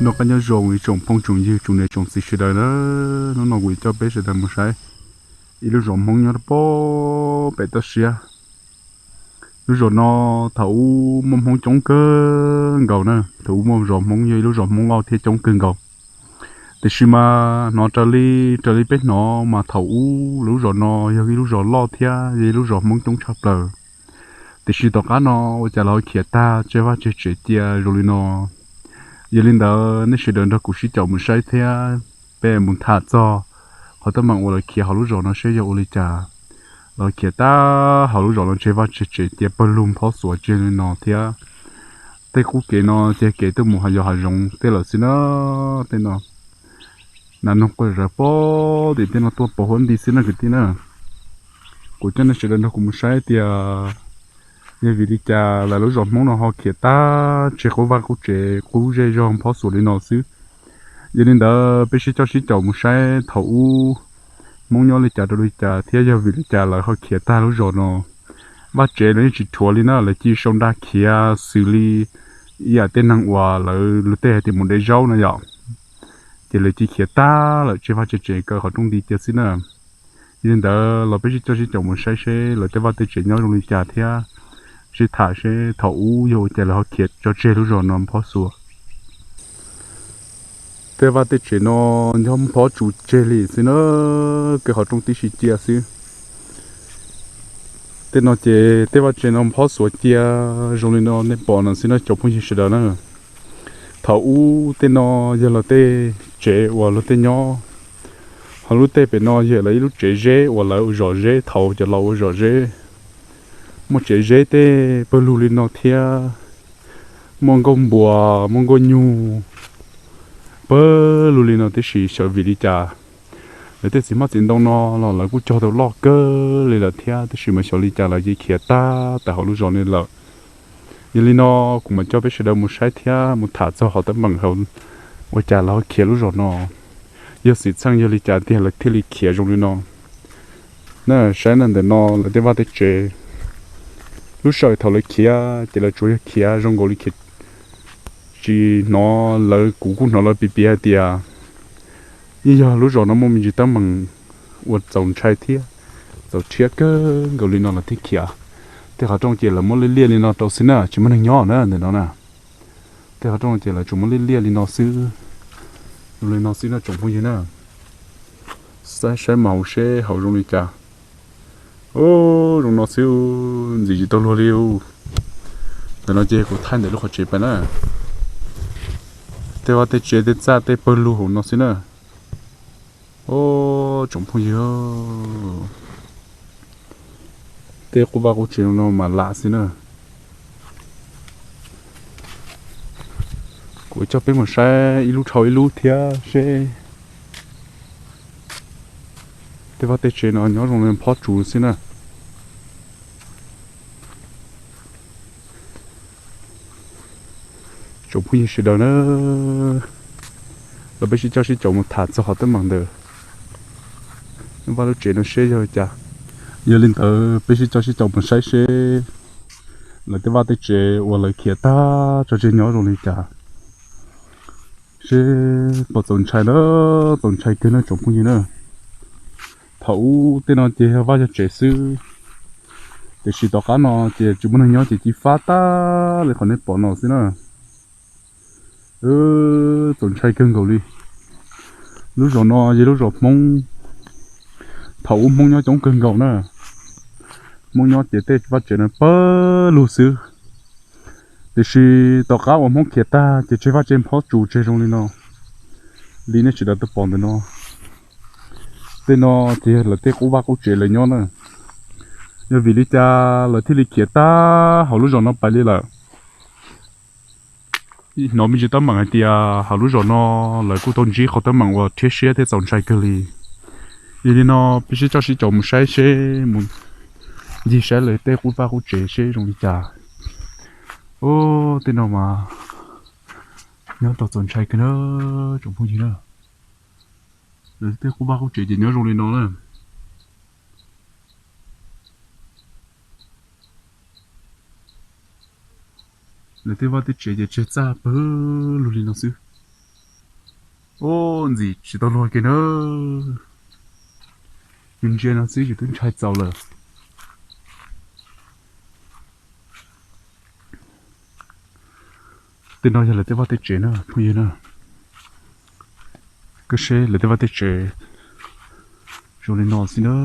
Noj qab nyob zoo ib tsoom phooj tsoom ywg tsoom niam tsoom txiv sawv daws na. Hnub no kuv yuav coj peb sawv daws mus saib ib lub zos Hmoob nyob rau pem toj siab. Lub zos no thaum ub muaj Hmoob coob kawg nkaus na, thaum ub muaj zos Hmoob, yog ib lub zos Hmoob loj thiab coob kawg nkaus. Tiam sis mas hnov raws li, raws li peb hnov mas thaum ub lub zos no yog ib lub zos loj thiab yog ib lub zos Hmoob coob tshaj plaws. Tiam sis tom qab no ua cas lawv ho khiav tag tseg vaj tseg tsev cia zoo li no. Yog li ntawd nej sawv daws nrog kuv sib caum mus saib thiab peb mus tham txog qhov teeb meem uas lawv khiav hauv lub zos no seb yog ua li cas lawv khiav tag hauv lub zos no tseg vaj tseg tsev cia pawg lug nphob xuas tseg li no thiab. Tej qub kev no ces kev tuaj mus hav yos hav zoov tej lawm xwb na. Tej no nas noog quaj zom zaws pem tim tej no tuaj pos huab nti xwb na kwv tij na. Kuv coj nej sawv daws nrog kuv mus saib tias yog vim li cas lawv lub zos Hmoob no ho khiav tag tseg qub vaj qub tsev qub zej zog nphob xuas li no xwb. Yog li ntawd peb sib coj sib caum mus saib thaum ub Hmoob nyob li cas rau li cas thiab yog vim li cas lawv ho khiav tag lub zos no. Vaj tsev los yeej tsis rhuav li na, lawv cia sau nra khiav xws li ib yam tej neeg uas lawv luag tej hais tias mus de zaub no yom. Ces lawv cia khiav tag lawm tseg vaj tseg tsev kaw qhov rooj nti cia xwb na. Yog li ntawd los peb sib coj sib caum mus saib seb lawv tej vaj tej tsev nyob zoo li cas thiab sib tham seb thaum ub yog ua cas lawv ho khiav tso tseg lub zos no nphob xuas. Tej vaj tej tsev no nyob nphob tsuas tseg li xwb na, kaw qhov rooj tib si cia xwb. Tej no ces tej vaj tsev no nphob xuas cia zoo li no nej pom no xwb na tsoom phooj ywg sawv daws na. Thaum ub tej no yog lawv tej tsev uas luag tej nyob, ho lub tej pem no yog lawv ib lub tsev zeb uas lawv ua zom zeb thaum cov laus ua zom zeb. Muaj tsev zeb tej pawg lug li no thiab, muaj nkuaj npua, muaj nkuaj nyug pawg lug li no tib si. Xyov vim li cas lawv tej txiv hmab txiv ntoo no los lawv kuj cog tau loj kawg li lawm thiab, tab sis mas xyov li cas lawv cia khiav tag tawm hauv lub zos no lawm. Yog li no kuv mam coj peb sawv daws mus saib thiab mus tham txog qhov teeb meem ua cas lawv ho khiav lub zos no. Yog xwm txheej yog li cas tiag lawv thiaj li khiav zoo li no na. Saib na, ntawm no lawv tej vaj tej tsev, lub sij hawm thaum lawv khiav ces lawv tsuas yog khiav zoo nkaus li khiav, tsis hnov lawv, kuv kuj hnov lawv piav piav hais tias yeej yog lub zos no muaj me ntsis teeb meem uas txaus ntshai thiab txaus rhiab kawg nkaus li no lawv thiaj khiav. Tej qhov rooj ces lawv muab liaj liaj li no rau xwb na, tsis muaj neeg nyob na ntawm no na. Tej qhov rooj ces lawv tsuas muab liaj liaj li no xwb, zoo li no xwb no tsoom phooj ywg na. Saib saib mas hauv seb hauv zoo li cas. Ub, zoo no xwb, ntxim tsis tau luag li. Ntawm no ces kuv thaij ntawm lub qhov tsev pem na. Tej vaj tej tsev tej txaj tej pawg lug hauv no xwb na. Ub, tsoom phooj ywg, tej qub vaj qub tsev no mas lam xwb na. Kuv coj peb mus saib ib lub dhau ib lub thiab seb tej vaj tej tsev no nyob zoo li phob tsuas xwb na. Tsoom phooj ywg sawv daws na, los peb sib coj sib caum mus tham txog qhov teeb meem ntawm vaj lub tsev no seb yog li cas. Yog li ntawd peb sib coj sib caum mus saib seb lawv tej vaj tej tsev uas lawv khiav tag tso tseg nyob zoo li cas, seb puas txaus ntshai na. Txaus ntshai kawg na tsoom phooj ywg na. Thaum ub tej no ces yog vaj yog tsev xwb, tiam sis tom qab no ces tsis muaj neeg nyob ces cia fab tag li qhov nej pom no xwb na. Txaus ntshai kawg nkaus li. Lub zos no yog lub zos Hmoob, thaum ub Hmoob nyob coob kawg nkaus na. Hmoob nyob ces tej vaj tsev no pawg lug xwb, tiam sis tom qab uas Hmoob khiav tag ces tseg vaj tseg phob tsuas tseg zoo li no li nej sawv daws tau pom ntawm no. Tej no ces yog lawv tej qub vaj qub tsev lawv nyob na. Yog vim li cas lawv thiaj li khiav tag hauv lub zos no pais li lawm? Hnov me ntsis teeb meem hais tias hauv lub zos no lawv kuj tau ntsib qhov teeb meem uas rhiab siab thiab txaus ntshai kawg li. Yog li no peb sib coj sib caum mus saib seb, mus ncig saib lawv tej qub vaj qub tsev seb zoo li cas. Ub, tej no mas nyob rau txaus ntshai kawg na tsoom phooj ywg na. Lawv tej qub vaj qub tsev ces nyob zoo li no na. Lawv tej vaj tej tsev ces tseg txaj pawg lug li no xwb. Ub, ntxim tsis tau luag kiag na. Yus ntsia no xwb yus twb ntshai txaus lawm. Tej no yog lawv tej vaj tej tsev na phooj ywg na. Koj saib lawv tej vaj tej tsev zoo li no xwb na,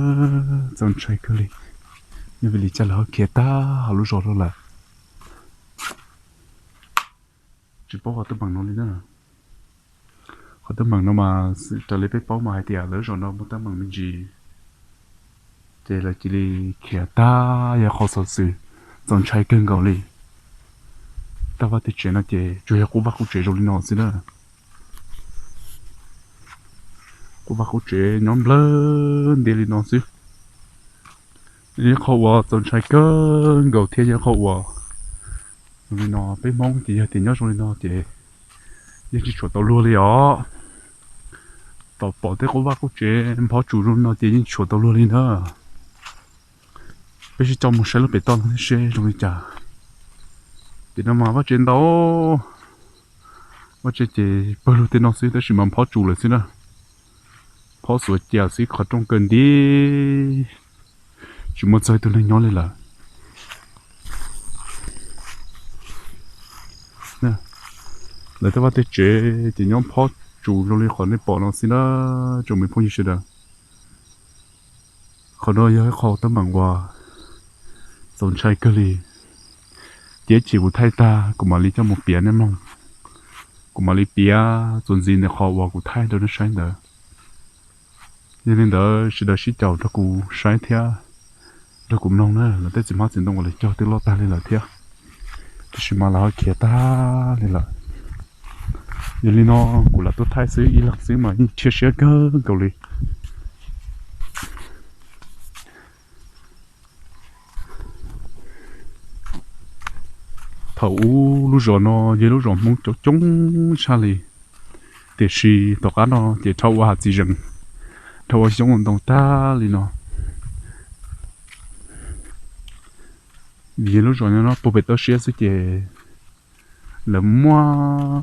txaus ntshai kawg li. Yog vim li cas lawv ho khiav tag hauv lub zos no lawm? Tsis paub qhov teeb meem no li na. Qhov teeb meem no mas raws li peb paub mas hais tias lawv lub zos no muaj teeb meem me ntsis, ces lawv cia li khiav tag, yog qhov xov xwm txaus ntshai kawg nkaus li. Tej vaj tej tsev no ces tsuas yog qub vaj qub tsev zoo li no xwb na. Qub vaj qub tsev nyob nplawg ntias li no xwb. Yog qhov uas txaus ntshai kawg nkaus thiab yog qhov uas zoo li no peb Hmoob ces yog tias nyob zoo li no ces yeej tsis tshuav tau luag li os. Tom pom tej qub vaj qub tsev nphob tsuas zoo li no ces yeej tshuav tau luag li na. Peb sib coj mus saib lub pem toj no thiab seb zoo li cas. Tim no mas vaj tsev ntau, vaj tsev ces pawg lug tej no xwb tab sis mas nphob tsuas lawm xwb na. Nphob xuav cia xwb, qhov rooj kaw nti, tsis muaj txog ib tug neeg nyob li lawm. Lawv tej vaj tej tsev ces nyob nphob tsuas zoo li qhov nej pom no xwb na, tsoom me phooj ywg sawv daws. Qhov no yog ib qho teeb meem uas txaus ntshai kawg li. Ces ib chim kuv thaij tag kuv mam li coj mus piav nej mloog. Kuv mam li piav txuas ntxiv ntawm qhov uas kuv thaij rau nej saib ntawd. Yog li ntawd sawv daws sib caum nrog kuv saib thiab nrog kuv mloog na. Lawv tej txiv hmab txiv ntoo uas lawv cog twb loj tag li lawm thiab, tiam sis mas lawv ho khiav tag li lawm. Yog li no kuv lam tuaj thaij xwb, ib leeg xwb mas yeej rhiab siab kawg nkaus li. Thaum ub lub zos no yog lub zos Hmoob coob coob tshaj li, tiam sis tom qab no ces rho ua hav txiv zees, rho ua xyoob ua ntoo tag li no. Vim yog lub zos no puag pem toj siab xwb ces lawv muaj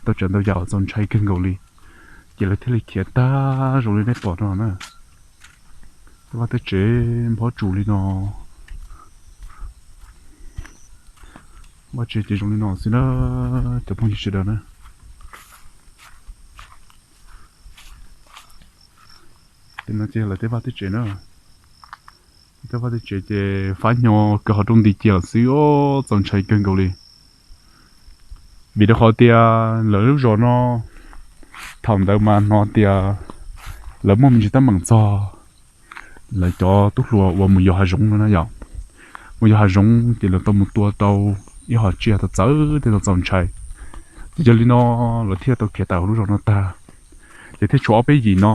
tau tsav ntau yam uas txaus ntshai kawg nkaus li, ces lawv thiaj li khiav tag zoo li nej pom no na. Tej vaj tej tsev nphob tsuas li no, vaj tsev ces zoo li no xwb na, cov phooj ywg sawv daws na. Tej no ces lawv tej vaj tej tsev na, tej vaj tej tsev ces fab nyo kaw hauv rooj nti cia lawm xwb, txaus ntshai kawg nkaus li. Vim rau qhov tias lawv lub zos no thaum ntawd mas hnov tias lawv muaj me ntsis teeb meem txog lawv cov tub hluas uas mus yos hav zoov no na yom. Mus yos hav zoov ces lawv tau mus tua tau ib hom tsiaj txawv txawv thiab txaus ntshai. Ces yog li no lawv thiaj tau khiav tawm hauv lub zos no tag, ces thiaj tshuav ob peb yim no.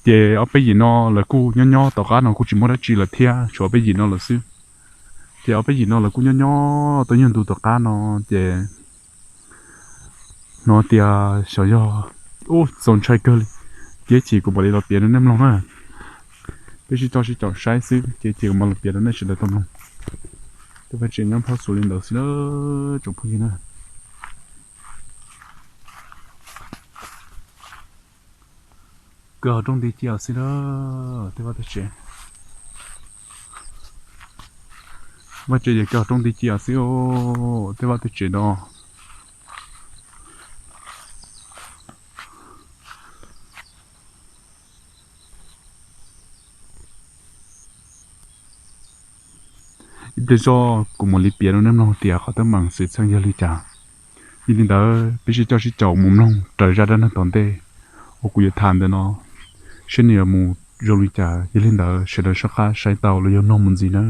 Ces ob peb yim no lawv kuj nyob nyob tom qab no kuj tsis muaj dab tsi lawm thiab, tshuav ob peb yim no lawm xwb. Ces ob peb yim no lawv kuj nyob nyob tau nyuag ntu tom qab no ces hnov tias xyov yog, ub, txaus ntshai kawg li. Ces ib chim kuv mam li los piav rau nej mloog na. Peb sib coj sib caum saib xwb, ces ib chim kuv mam los piav rau nej sawv daws tau mloog. Tej vaj tsev nyob nphob xuas li ntawd xwb na, tsoom phooj ywg na. Kaw hauv rooj nti cia xwb na, tej vaj tej tsev. Vaj tsev ces kaw hauv rooj nti cia xwb, tej vaj tej tsev no. Ib pliag zog kuv mam li piav rau nej mloog tias qhov teeb meem xwm txheej yog li cas. Yog li ntawd peb sib coj sib caum mus mloog raws zaj dab neeg tom ntej uas kuv yuav tham ntawm no, seb nws yuav mus zoo li cas. Yog li ntawd sawv daws soj qab saib tau los yog mloog mus ntxiv na.